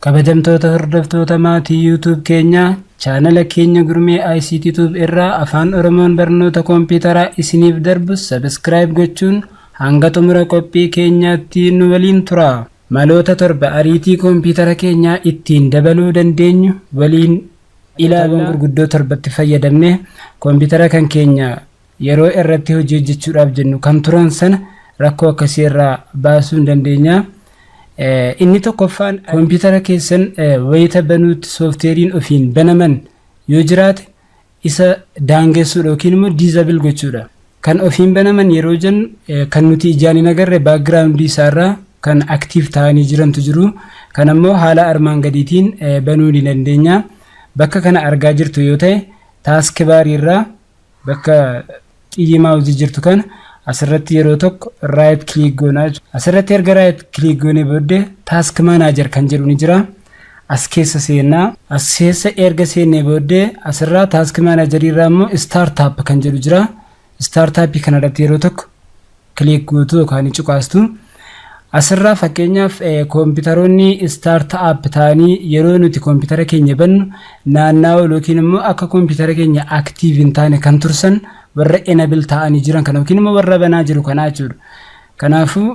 Kabajamtoota hordoftoota maatii YouTube keenyaa, chaanala keenya Gurmee ICT Tube irraa afaan Oromoon barnoota kompiitaraa isiniif darbu subscribe gochuun hanga xumura qophii keenyaatti nu waliin tura. Maloota 7 ariitii kompiitara keenyaa ittiin dabaluu dandeenyu waliin ilaalla. Gurguddoo torbatti fayyadamnee kompiitara kan keenya yeroo irratti hojii hojjechuudhaaf jennu kan turan sana rakkoo akkasii irraa baasuu hin dandeenya. Inni tokkoffaan, kompiitara keessan wayita banuutti soofteeriin ofiin banaman yoo jiraate isa daangessuudha yookiin immoo disable gochuudha. Kan ofiin banaman yeroo jennu, kan nuti ijaan hin agarre backgroundii isaarraa kan active ta'anii jirantu jiru. Kan ammoo haala armaan gadiitiin banuu ni dandeenya. Bakka kana argaa jirtu yoo ta'e, task barii irraa bakka xiyyi mouseii jirtu kana asirratti yeroo tokko right click goonaa jechuudha. Asirratti erga right click goonee booddee task manager kan jedhu ni jira. As keessa seennaa. As keessa erga seennee booddee asirraa task manager irraa immoo startup kan jedhu jira. Startup kanarratti yeroo tokko click gootu yookaan cuqaastu. Asirraa fakkeenyaaf koompitaroonni start up ta'anii yeroo nuti koompitara keenya bannu naanna'oo yookiin immoo akka koompitara keenya active hin taane kan tursan warra enable ta'anii jiran kana yookiin immoo warra banaa jiru kana jechuudha. Kanaafuu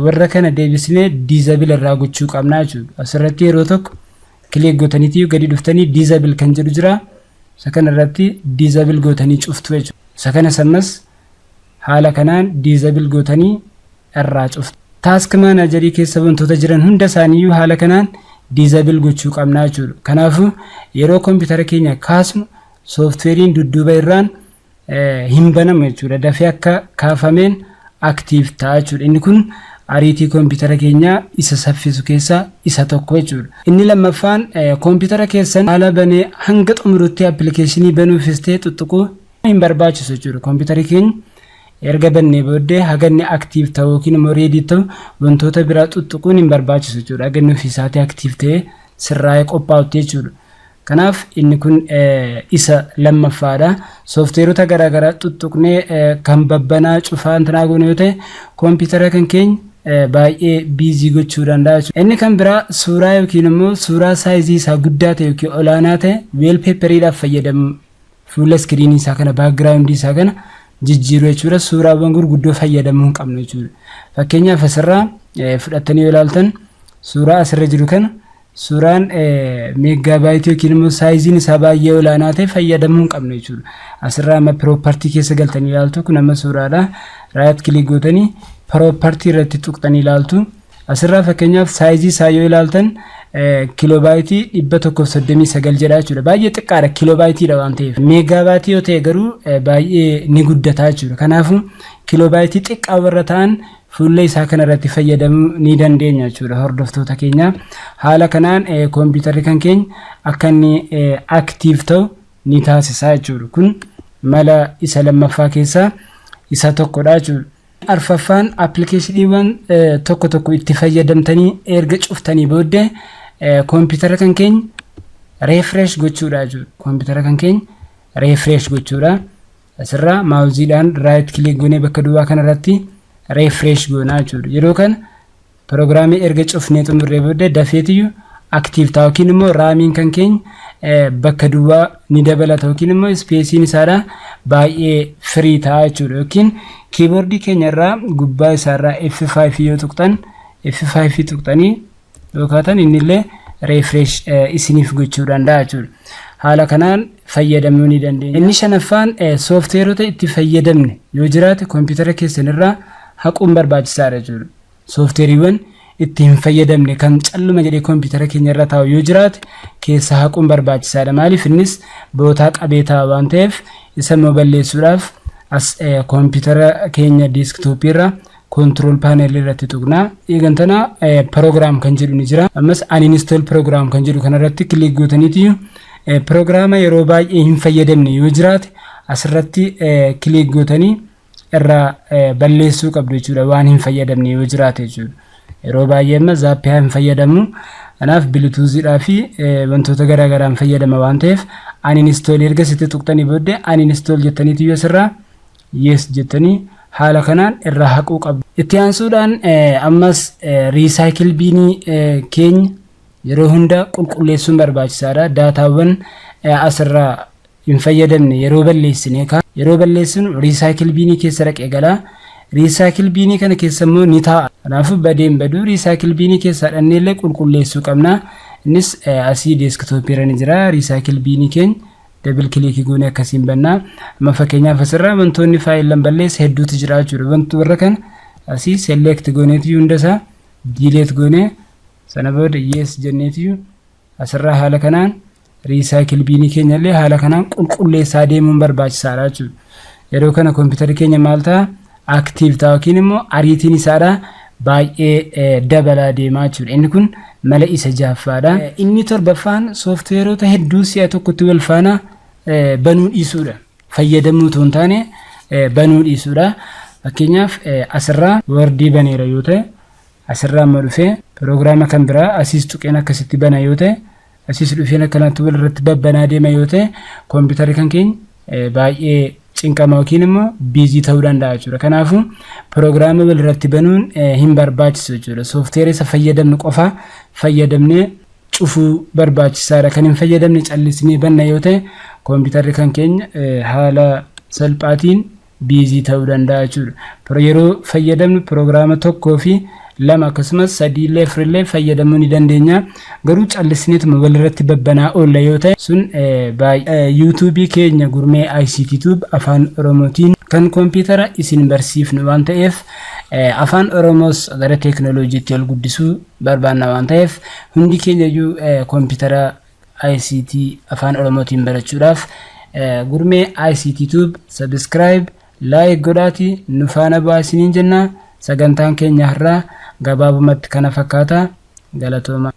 warra kana deebisnee disable irraa gochuu qabna jechuudha. Asirratti yeroo tokko click gootaniitii gadi dhuftanii disable kan jedhu jira. Isa kana irratti disable gootanii cuftu jechuudha. Isa kanas ammas haala kanaan disable gootanii irraa cuftu. Task managerii keessa wantoota jiran hunda isaaniiyyuu haala kanaan disable gochuu qabna jechuudha. Kanaafuu yeroo koompitara keenya kaasnu sooftiweeriin dudduuba irraan hin banamu jechuudha. Dafee akka kaafameen active ta'a jechuudha. Inni kun ariitii koompitara keenyaa isa saffisu keessaa isa tokko jechuudha. Inni lammaffaan, koompitara keessan haala banee hanga xumurutti appilikeeshinii banuufis ta'e tuttuquu hin barbaachisu jechuudha. Koompitari keenya erga bannee booddee haga inni active ta'u yookiin immoo ready ta'u wantoota biraa tuttuquun hin barbaachisu jechuudha. Haga inni ofiisaatii active ta'ee sirraa'ee qophaa'utti jechuudha. Kanaaf inni kun isa lammaffaadha. Soofteerota garaagaraa tuttuqnee kan babbanaa cufaa intinaa goone yoo ta'e, koompitara kan keenya baay'ee busy gochuu danda'a jechuudha. Inni kan biraa, suuraa yookiin immoo suuraa sizeii isaa guddaa ta'e yookiin olaanaa ta'e wallpaperiidhaaf fayyadamu, fuula screenii isaa kana, backgroundii isaa kana jijjiiruu jechuudha. Suuraawwan gurguddoo fayyadamuu hin qabnu jechuudha. Fakkeenyaaf asirraa fudhattanii yoo ilaaltan, suuraa asirra jiru kana, suuraan megabyteii yookiin immoo sizeiin isaa baay'ee olaanaa ta'e fayyadamuu hin qabnu jechuudha. Asirraa amma property keessa galtanii ilaaltu, kun amma suuraadha. Right click gootanii property irratti tuqxanii ilaaltu. Asirraa fakkeenyaaf sizeii isaa yoo ilaaltan kilobyteii 139 jedha jechuudha. Baay'ee xiqqaadha kilobyteiidha waan ta'eef. Megabyteii yoo ta'e garuu baay'ee ni guddata jechuudha. Kanaafuu kilobyteii xiqqaa warra ta'an fuula isaa kanarratti fayyadamuu ni dandeenya jechuudha, hordoftoota keenya. Haala kanaan koompiitarri kan keenya akka inni active ta'u ni taasisa jechuudha. Kun mala isa lammaffaa keessaa isa tokkodha jechuudha. Arfaffaan, appilikeeshiniiwwan tokko tokko itti fayyadamtanii erga cuftanii booddee koompitara kan keenya refresh gochuudha jechuudha. Koompitara kan keenya refresh gochuudha. Asirraa mouseiidhaan right click goonee bakka duwwaa kanarratti refresh goonaa jechuudha. Yeroo kana piroogiraamii erga cufnee xumurree booddee dafeetiyyuu active ta'a yookiin immoo RAMiin kan keenya bakka duwwaa ni dabalata yookiin immoo spaceiin isaadha baay'ee free ta'a jechuudha. Yookiin keyboardii keenya irraa gubbaa isaarraa F5 yoo tuqxan, F5 tuqxanii yookaan innillee refresh isiniif gochuu danda'a jechuudha. Haala kanaan fayyadamuu ni dandeenya. Inni shanaffaan, soofteerota itti fayyadamne yoo jiraate koompitara keessan irraa haquun barbaachisaadha jechuudha. Soofteeriiwwan itti hin fayyadamne kan calluma jedhee koompitara keenya irra taa'u yoo jiraate keessa haquun barbaachisaadha. Maaliif? Innis bootaa qabee taa'a waan ta'eef, isa immoo balleessuudhaaf as koompitara keenya desktopii irra control panel irratti tuqnaa. Eegantana program kan jedhu ni jira. Ammas uninstall program kan jedhu kanarratti click gootaniiti piroogiraama yeroo baay'ee hin fayyadamne yoo jiraate asirratti click gootanii irraa balleessuu qabdu jechuudha, waan hin fayyadamne yoo jiraate jechuudha. Yeroo baay'ee amma Zapya hin fayyadamu. Kanaaf Bluetoothiidhaa fi wantoota garaa garaan fayyadama waan ta'eef, uninstall erga sitti tuqxanii booddee uninstall jettaniitu yoo asirraa yes jettanii haala kanaan irraa haquu qabdu. Itti aansuudhaan ammas recycle binii keenya Yeroo hunda qulqulleessuun barbaachisaadha. Daataawwan asirraa hin fayyadamne yeroo balleessine, yeroo balleessinu recycle binii keessa dhaqee galaa. Recycle binii kana keessa immoo ni taa'a. Kanaafuu badeen baduu recycle binii keessaa dhanneellee qulqulleessuu qabna. Innis asii desktopii irra ni jira. Recycle binii keenya double clickii goonee akkasiin bannaa. Amma fakkeenyaaf asirraa wantoonni faayilan balleessa hedduutu jira jechuudha. Wanti warra kana asii select gooneetiyyuu hunda isaa delete goonee, sana booda yes jenneetiyyuu asirraa haala kanaan recycle binii keenya illee haala kanaan qulqulleessaa deemuun barbaachisaadha jechuudha. Yeroo kana kompiitarri keenya maal ta'a? Active ta'a yookiin immoo ariitiin isaadha baay'ee dabalaa deemaa jechuudha. Inni kun mala isa jahaffaadha. Inni torbaffaan sooftiweerota hedduu si'a tokkotti wal faana banuu dhiisuudha. Fayyadamuu otoo hin taane banuu dhiisuudha. Fakkeenyaaf asirraa Wordii baneera yoo ta'e, asirraa amma dhufee piroogiraama kan biraa asiis tuqeen akkasitti bana yoo ta'e, asiis dhufeen akkanatti walirratti babbanaa deema yoo ta'e, kompiitarri kan keenya baay'ee cinqama yookiin immoo busy ta'uu danda'a jechuudha. Kanaafuu piroogiraama walirratti banuun hin barbaachisu jechuudha. Sooftiweera isa fayyadamnu qofa fayyadamnee cufuu barbaachisaadha. Kan hin fayyadamne callisnee banna yoo ta'e, kompiitarri kan keenya haala salphaatiin busy ta'uu danda'a jechuudha. Yeroo fayyadamnu piroogiraama tokkoo fi lama, akkasumas sadiillee afurillee fayyadamuu ni dandeenya. Garuu callisneetuma walirratti babbanaa oolla yoo ta'e, sun baay'ee. YouTubeii keenya Gurmee ICT Tube Afaan Oromootiin kan kompiitara isin barsiifnu waan ta'eef, afaan Oromoos gara teekinooloojiitti ol guddisuu barbaanna waan ta'eef, hundi keenya iyyuu kompiitara ICT Afaan Oromootiin barachuudhaaf Gurmee ICT Tube subscribe, like godhaati nu faana bu'aa isiniin jenna. Sagantaan keenya har'aa gabaabumatti kana fakkaata. Galatooma.